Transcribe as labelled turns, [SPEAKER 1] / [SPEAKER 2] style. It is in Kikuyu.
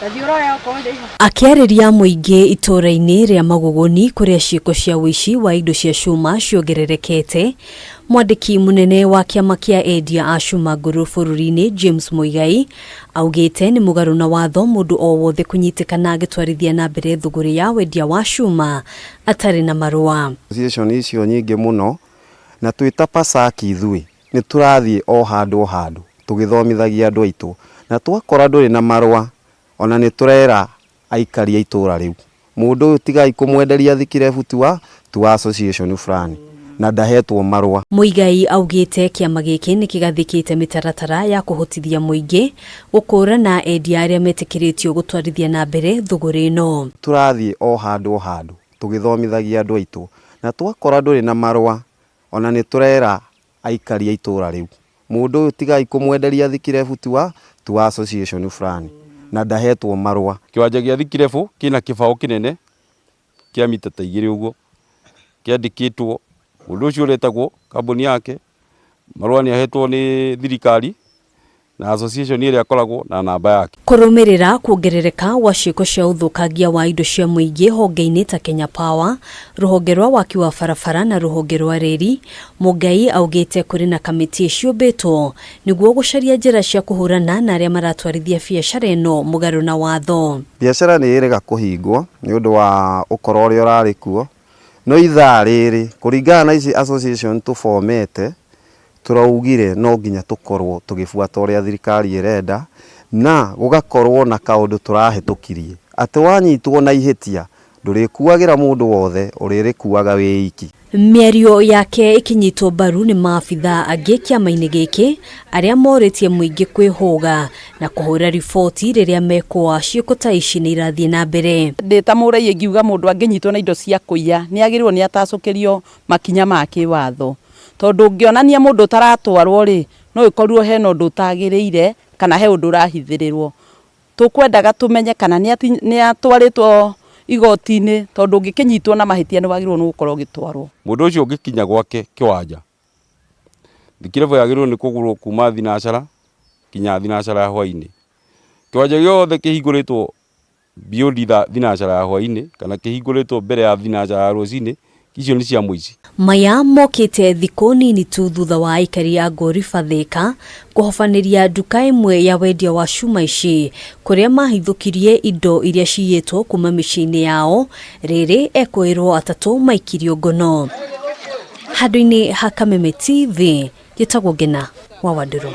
[SPEAKER 1] Akĩarĩria mũingĩ itũũra-inĩ rĩa Magũgũni kũrĩa ciĩko cia ũici wa indo cia cuma ciongererekete, mwandĩki mũnene wa kĩama kĩa endia a cuma ngũrũ bũrũri-inĩ James Muigai augĩte nĩ mũgarũ na watho mũndũ o wothe kũnyitĩkana agĩtwarithia na mbere thũgũrĩ ya wendia wa cuma atarĩ na marũa.
[SPEAKER 2] Association icio nyingĩ mũno na twĩ ta PASAC ithuĩ nĩ tũrathiĩ o handũ o handũ tũgĩthomithagia andũ aitũ, na twakora ndũrĩ na marũa ona nĩ tũrera aikari a itũra rĩu, mũndũ ũyũ tigai kũmwenderia thikirebu ti wa association fulani na ndahetwo marũa.
[SPEAKER 1] Muigai augĩte kĩama gĩkĩ nĩ kĩgathĩkĩte mĩtaratara ya kũhotithia mũingĩ gũkũrana endia arĩa metĩkĩrĩtio gũtwarithia na mbere thũgũrĩ ĩno.
[SPEAKER 2] Tũrathiĩ o handũ o handũ tũgĩthomithagia andũ aitũ, na twakora ndũrĩ na marũa ona nĩ tũrera aikari a itũra rĩu, mũndũ ũyũ tigai kũmwenderia thikirebu ti wa association fulani na ndahetwo marũa.
[SPEAKER 3] Kĩwanja gĩa thikirebu kĩna kĩbaũ kĩnene kĩa mita ta 2 ũguo kĩandĩkĩtwo mũndũ ũcio ũretagwo kambuni yake, marũa nĩ ahetwo nĩ thirikari na association ĩrĩa akoragwo na namba yake.
[SPEAKER 1] Kũrũmĩrĩra kuongerereka gwa ciĩko cia ũthũkangia wa indo cia mũingĩ honge-inĩ ta Kenya Power, rũhonge rwa waki wa barabara na rũhonge rwa reri, Mũngai augĩte kũrĩ na kamĩtĩ ciũmbĩtwo nĩguo gũcaria njĩra cia kũhũrana na arĩa maratwarithia biacara ĩno mũgarũ na watho.
[SPEAKER 2] Biacara nĩ ĩrega kũhingwo nĩ ũndũ wa ũkora ũrĩa ũrarĩ kuo, no ithaa rĩrĩ kũringana na ici association tũbomete tũraugire no nginya tũkorwo tũgĩbuata ũrĩa thirikari ĩrenda, na gũgakorwo na kaũndũ tũrahĩtũkirie atĩ wanyitwo na ihĩtia ndũrĩkuagĩra mũndũ wothe, ũrĩrĩkuaga wĩ iki.
[SPEAKER 1] Mĩario yake ĩkĩnyitwo mbaru nĩ maabithaa angĩ kĩama-inĩ gĩkĩ arĩa morĩtie mũingĩ kwĩhũga na kũhũra riboti rĩrĩa mekũa ciĩko ta ici nĩ irathiĩ na mbere.
[SPEAKER 4] Ndĩ ta mũraiya ingiuga mũndũ angĩnyitwo na indo cia kũiya nĩ agĩrĩirwo nĩ atacũkĩrio makinya ma kĩwatho, tondũ ũngĩonania mũndũ ũtaratwarwo rĩ, no ĩkorirwo hena ũndũ ũtagĩrĩire kana he ũndũ ũrahithĩrĩrwo. Tũkwendaga tũmenye kana nĩ atwarĩtwo igoti-inĩ, tondũ ũngĩkĩnyitwo na mahĩtia nĩ wagĩrĩirwo nĩ gũkorwo ũgĩtwarwo.
[SPEAKER 3] Mũndũ ũcio ũngĩkinya gwake kĩwanja, thikirebu yagĩrĩirwo nĩ kũgũrwo kuma thinacara kinya thinacara ya hwainĩ. Kĩwanja gĩothe kĩhingũrĩtwo beyond thinacara ya hwainĩ kana kĩhingũrĩtwo mbere ya thinacara ya rũcinĩ, icio nĩ cia mũici.
[SPEAKER 1] Maya mokĩte thikũ nini tu thutha wa aikari a Ngoriba Thika kũhobanĩria nduka ĩmwe ya wendia wa cuma ici kũrĩa mahithũkirie indo iria ciyĩtwo kuma mĩciĩ-inĩ yao rĩrĩ ekũĩrwo atatũ maikirio ngono. Handũ-inĩ ha Kameme TV, njĩtagwo Ngena wa Wandũrũ.